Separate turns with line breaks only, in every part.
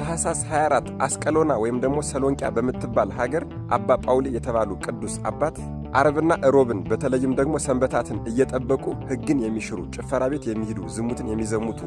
ታኅሳስ 24 አስቀሎና ወይም ደግሞ ሰሎንቂያ በምትባል ሀገር አባ ጳውሊ የተባሉ ቅዱስ አባት አርብና እሮብን በተለይም ደግሞ ሰንበታትን እየጠበቁ ሕግን የሚሽሩ፣ ጭፈራ ቤት የሚሄዱ፣ ዝሙትን የሚዘሙቱ፣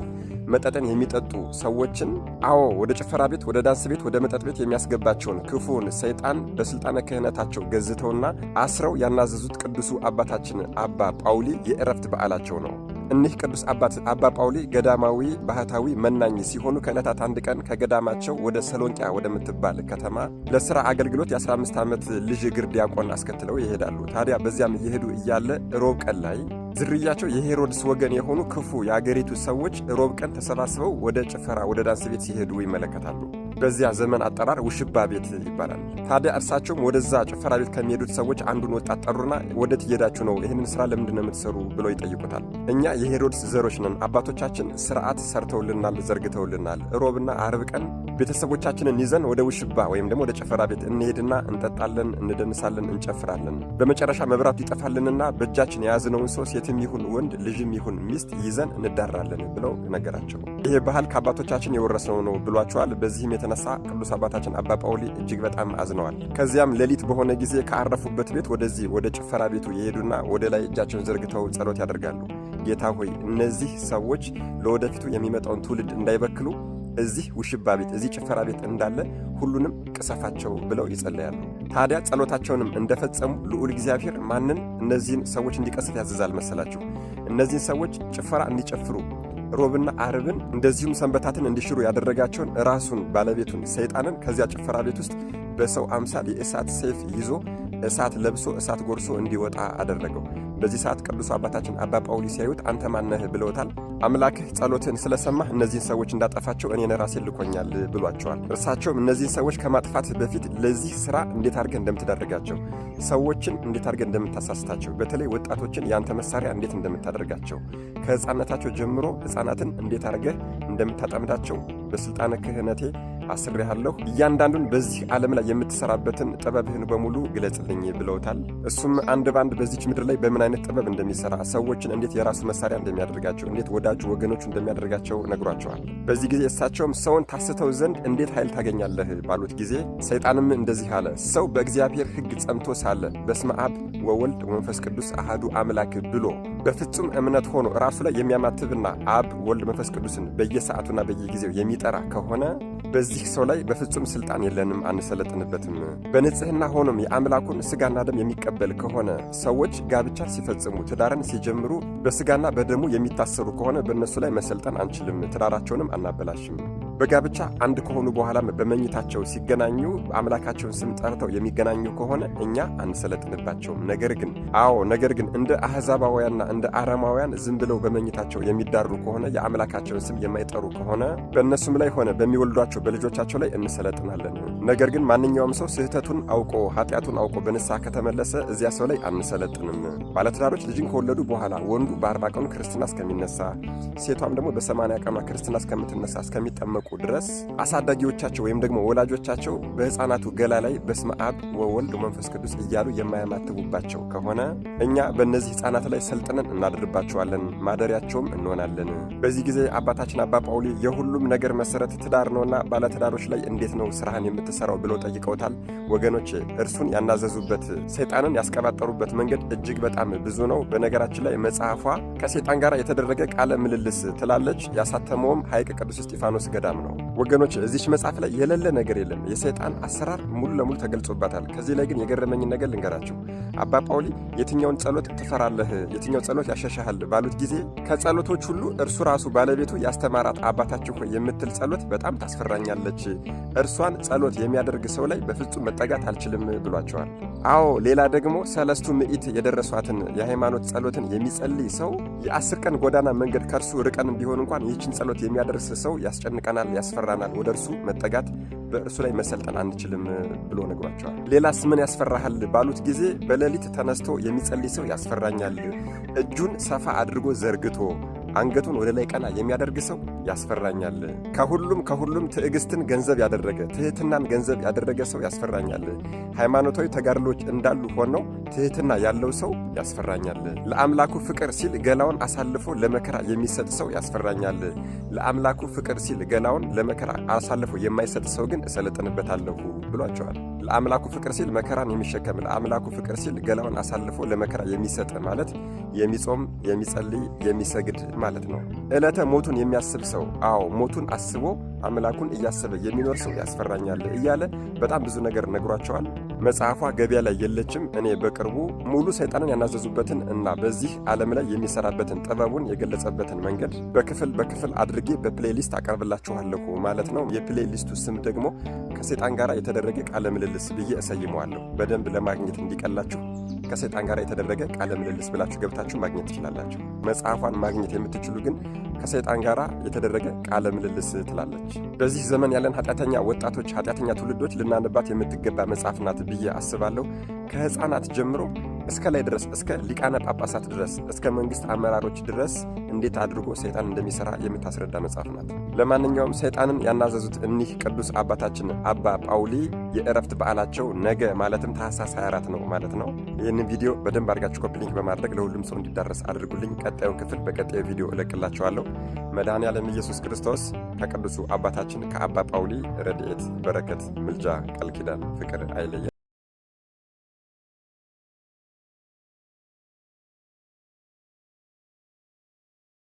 መጠጥን የሚጠጡ ሰዎችን፣ አዎ፣ ወደ ጭፈራ ቤት፣ ወደ ዳንስ ቤት፣ ወደ መጠጥ ቤት የሚያስገባቸውን ክፉውን ሰይጣን በሥልጣነ ክህነታቸው ገዝተውና አስረው ያናዘዙት ቅዱሱ አባታችን አባ ጳውሊ የእረፍት በዓላቸው ነው። እኒህ ቅዱስ አባት አባ ጳውሊ ገዳማዊ ባህታዊ መናኝ ሲሆኑ ከዕለታት አንድ ቀን ከገዳማቸው ወደ ሰሎንቂያ ወደምትባል ከተማ ለሥራ አገልግሎት የ15 ዓመት ልጅ እግር ዲያቆን አስከትለው ይሄዳሉ። ታዲያ በዚያም እየሄዱ እያለ ሮብ ቀን ላይ ዝርያቸው የሄሮድስ ወገን የሆኑ ክፉ የአገሪቱ ሰዎች ሮብ ቀን ተሰባስበው ወደ ጭፈራ፣ ወደ ዳንስ ቤት ሲሄዱ ይመለከታሉ። በዚያ ዘመን አጠራር ውሽባ ቤት ይባላል። ታዲያ እርሳቸውም ወደዛ ጭፈራ ቤት ከሚሄዱት ሰዎች አንዱን ወጣት ጠሩና ወዴት እየሄዳችሁ ነው? ይህንን ስራ ለምንድን ነው የምትሰሩ? ብለው ይጠይቁታል። እኛ የሄሮድስ ዘሮች ነን፣ አባቶቻችን ስርዓት ሰርተውልናል፣ ዘርግተውልናል። ሮብና አርብ ቀን ቤተሰቦቻችንን ይዘን ወደ ውሽባ ወይም ደግሞ ወደ ጭፈራ ቤት እንሄድና እንጠጣለን፣ እንደንሳለን፣ እንጨፍራለን። በመጨረሻ መብራቱ ይጠፋልንና በእጃችን የያዝነውን ሰው ሴትም ይሁን ወንድ፣ ልጅም ይሁን ሚስት ይዘን እንዳራለን ብለው ነገራቸው። ይሄ ባህል ከአባቶቻችን የወረስነው ነው ብሏቸዋል። በዚህም የተነሳ ቅዱስ አባታችን አባ ጳውሊ እጅግ በጣም አዝነዋል። ከዚያም ሌሊት በሆነ ጊዜ ካረፉበት ቤት ወደዚህ ወደ ጭፈራ ቤቱ የሄዱና ወደ ላይ እጃቸውን ዘርግተው ጸሎት ያደርጋሉ። ጌታ ሆይ፣ እነዚህ ሰዎች ለወደፊቱ የሚመጣውን ትውልድ እንዳይበክሉ እዚህ ውሽባ ቤት፣ እዚህ ጭፈራ ቤት እንዳለ ሁሉንም ቅሰፋቸው ብለው ይጸለያሉ። ታዲያ ጸሎታቸውንም እንደፈጸሙ ልዑል እግዚአብሔር ማንን እነዚህን ሰዎች እንዲቀስፍ ያዘዛል መሰላችሁ? እነዚህን ሰዎች ጭፈራ እንዲጨፍሩ፣ ሮብና አርብን እንደዚሁም ሰንበታትን እንዲሽሩ ያደረጋቸውን ራሱን ባለቤቱን ሰይጣንን ከዚያ ጭፈራ ቤት ውስጥ በሰው አምሳል የእሳት ሰይፍ ይዞ፣ እሳት ለብሶ፣ እሳት ጎርሶ እንዲወጣ አደረገው። በዚህ ሰዓት ቅዱሱ አባታችን አባ ጳውሊ ሲያዩት አንተ ማነህ ብለውታል። አምላክህ ጸሎትህን ስለሰማህ እነዚህን ሰዎች እንዳጠፋቸው እኔን ራሴን ልኮኛል ብሏቸዋል። እርሳቸውም እነዚህን ሰዎች ከማጥፋት በፊት ለዚህ ስራ እንዴት አድርገህ እንደምትዳርጋቸው፣ ሰዎችን እንዴት አድርገህ እንደምታሳስታቸው፣ በተለይ ወጣቶችን የአንተ መሳሪያ እንዴት እንደምታደርጋቸው፣ ከሕፃነታቸው ጀምሮ ሕፃናትን እንዴት አድርገህ እንደምታጠምዳቸው በሥልጣነ ክህነቴ አስሬሃለሁ። እያንዳንዱን በዚህ ዓለም ላይ የምትሰራበትን ጥበብህን በሙሉ ግለጽልኝ ብለውታል። እሱም አንድ ባንድ በዚች ምድር ላይ በምን አይነት ጥበብ እንደሚሰራ፣ ሰዎችን እንዴት የራሱ መሳሪያ እንደሚያደርጋቸው፣ እንዴት ወዳጁ ወገኖቹ እንደሚያደርጋቸው ነግሯቸዋል። በዚህ ጊዜ እሳቸውም ሰውን ታስተው ዘንድ እንዴት ኃይል ታገኛለህ ባሉት ጊዜ ሰይጣንም እንደዚህ አለ። ሰው በእግዚአብሔር ሕግ ጸንቶ ሳለ በስመ አብ ወወልድ ወመንፈስ ቅዱስ አሃዱ አምላክ ብሎ በፍጹም እምነት ሆኖ ራሱ ላይ የሚያማትብና አብ፣ ወልድ፣ መንፈስ ቅዱስን በየሰዓቱና በየጊዜው የሚጠራ ከሆነ በዚህ ሰው ላይ በፍጹም ስልጣን የለንም፣ አንሰለጥንበትም። በንጽህና ሆኖም የአምላኩን ስጋና ደም የሚቀበል ከሆነ፣ ሰዎች ጋብቻ ሲፈጽሙ፣ ትዳርን ሲጀምሩ በስጋና በደሙ የሚታሰሩ ከሆነ በእነሱ ላይ መሰልጠን አንችልም፣ ትዳራቸውንም አናበላሽም። በጋብቻ አንድ ከሆኑ በኋላም በመኝታቸው ሲገናኙ አምላካቸውን ስም ጠርተው የሚገናኙ ከሆነ እኛ አንሰለጥንባቸውም። ነገር ግን፣ አዎ፣ ነገር ግን እንደ አሕዛባውያንና እንደ አረማውያን ዝም ብለው በመኝታቸው የሚዳሩ ከሆነ፣ የአምላካቸውን ስም የማይጠሩ ከሆነ በእነሱም ላይ ሆነ በሚወልዷቸው በልጆቻቸው ላይ እንሰለጥናለን። ነገር ግን ማንኛውም ሰው ስህተቱን አውቆ፣ ኃጢአቱን አውቆ በንስሐ ከተመለሰ እዚያ ሰው ላይ አንሰለጥንም። ባለትዳሮች ልጅን ከወለዱ በኋላ ወንዱ በ40 ቀኑ ክርስትና እስከሚነሳ፣ ሴቷም ደግሞ በ80 ቀኗ ክርስትና እስከምትነሳ፣ እስከሚጠመቁ ድረስ አሳዳጊዎቻቸው ወይም ደግሞ ወላጆቻቸው በሕፃናቱ ገላ ላይ በስመ አብ ወወልድ ወመንፈስ ቅዱስ እያሉ የማያማትቡባቸው ከሆነ እኛ በእነዚህ ሕፃናት ላይ ሰልጥነን እናድርባቸዋለን፣ ማደሪያቸውም እንሆናለን። በዚህ ጊዜ አባታችን አባ ጳውሊ የሁሉም ነገር መሰረት ትዳር ነውና ባለትዳሮች ላይ እንዴት ነው ስራህን የምትሰራው ብለው ጠይቀውታል። ወገኖች፣ እርሱን ያናዘዙበት፣ ሰይጣንን ያስቀባጠሩበት መንገድ እጅግ በጣም ብዙ ነው። በነገራችን ላይ መጽሐፏ ከሰይጣን ጋር የተደረገ ቃለ ምልልስ ትላለች። ያሳተመውም ሐይቅ ቅዱስ እስጢፋኖስ ገዳም ነው። ወገኖች፣ እዚች መጽሐፍ ላይ የሌለ ነገር የለም። የሰይጣን አሰራር ሙሉ ለሙሉ ተገልጾባታል። ከዚህ ላይ ግን የገረመኝን ነገር ልንገራችሁ። አባ ጳውሊ የትኛውን ጸሎት ትፈራለህ፣ የትኛው ጸሎት ያሸሻሃል ባሉት ጊዜ ከጸሎቶች ሁሉ እርሱ ራሱ ባለቤቱ ያስተማራት አባታችሁ ሆይ የምትል ጸሎት በጣም ታስፈራኛለች። እርሷን ጸሎት የሚያደርግ ሰው ላይ በፍጹም መጠጋት አልችልም ብሏቸዋል። አዎ፣ ሌላ ደግሞ ሰለስቱ ምዕት የደረሷትን የሃይማኖት ጸሎትን የሚጸልይ ሰው የ10 ቀን ጎዳና መንገድ ከእርሱ ርቀን ቢሆን እንኳን ይህችን ጸሎት የሚያደርስ ሰው ያስጨንቀናል፣ ያስፈራናል፣ ወደ እርሱ መጠጋት፣ በእርሱ ላይ መሰልጠን አንችልም ብሎ ነግሯቸዋል። ሌላስ ምን ያስፈራሃል ባሉት ጊዜ በሌሊት ተነስቶ የሚጸልይ ሰው ያስፈራኛል። እጁን ሰፋ አድርጎ ዘርግቶ አንገቱን ወደ ላይ ቀና የሚያደርግ ሰው ያስፈራኛል። ከሁሉም ትዕግስትን ገንዘብ ያደረገ፣ ትህትናን ገንዘብ ያደረገ ሰው ያስፈራኛል። ሃይማኖታዊ ተጋድሎች እንዳሉ ሆነው ትህትና ያለው ሰው ያስፈራኛል። ለአምላኩ ፍቅር ሲል ገላውን አሳልፎ ለመከራ የሚሰጥ ሰው ያስፈራኛል። ለአምላኩ ፍቅር ሲል ገላውን ለመከራ አሳልፎ የማይሰጥ ሰው ግን እሰለጥንበታለሁ ብሏቸዋል። ለአምላኩ ፍቅር ሲል መከራን የሚሸከም፣ ለአምላኩ ፍቅር ሲል ገላውን አሳልፎ ለመከራ የሚሰጥ ማለት የሚጾም፣ የሚጸልይ፣ የሚሰግድ ማለት ነው። ዕለተ ሞቱን የሚያስብ ሰው፣ አዎ ሞቱን አስቦ አምላኩን እያሰበ የሚኖር ሰው ያስፈራኛል እያለ በጣም ብዙ ነገር ነግሯቸዋል። መጽሐፏ ገበያ ላይ የለችም። እኔ በቅርቡ ሙሉ ሰይጣንን ያናዘዙበትን እና በዚህ ዓለም ላይ የሚሰራበትን ጥበቡን የገለጸበትን መንገድ በክፍል በክፍል አድርጌ በ playlist አቀርብላችኋለሁ ማለት ነው። የ playlist ኡ ስም ደግሞ ከሰይጣን ጋር የተደረገ ቃለ ምልልስ ብዬ እሰይመዋለሁ። በደንብ ለማግኘት እንዲቀላችሁ ከሰይጣን ጋር የተደረገ ቃለ ምልልስ ብላችሁ ገብታችሁ ማግኘት ትችላላችሁ። መጽሐፏን ማግኘት የምትችሉ ግን ከሰይጣን ጋር የተደረገ ቃለ ምልልስ ትላለች። በዚህ ዘመን ያለን ኃጢአተኛ ወጣቶች፣ ኃጢአተኛ ትውልዶች ልናነባት የምትገባ መጽሐፍ ናት ብዬ አስባለሁ። ከሕፃናት ጀምሮ እስከ ላይ ድረስ፣ እስከ ሊቃነ ጳጳሳት ድረስ፣ እስከ መንግስት አመራሮች ድረስ እንዴት አድርጎ ሰይጣን እንደሚሰራ የምታስረዳ መጽሐፍ ናት። ለማንኛውም ሰይጣንን ያናዘዙት እኒህ ቅዱስ አባታችን አባ ጳውሊ የእረፍት በዓላቸው ነገ ማለትም ታኅሳስ 24 ነው ማለት ነው። ይህንን ቪዲዮ በደንብ አድርጋችሁ copy link በማድረግ ለሁሉም ሰው እንዲዳረስ አድርጉልኝ። ቀጣዩን ክፍል በቀጣዩ ቪዲዮ እለቅላችኋለሁ። መድኃኔ ዓለም ኢየሱስ ክርስቶስ ከቅዱሱ አባታችን ከአባ ጳውሊ ረድኤት፣ በረከት፣ ምልጃ፣ ቃል ኪዳን፣ ፍቅር አይለየን።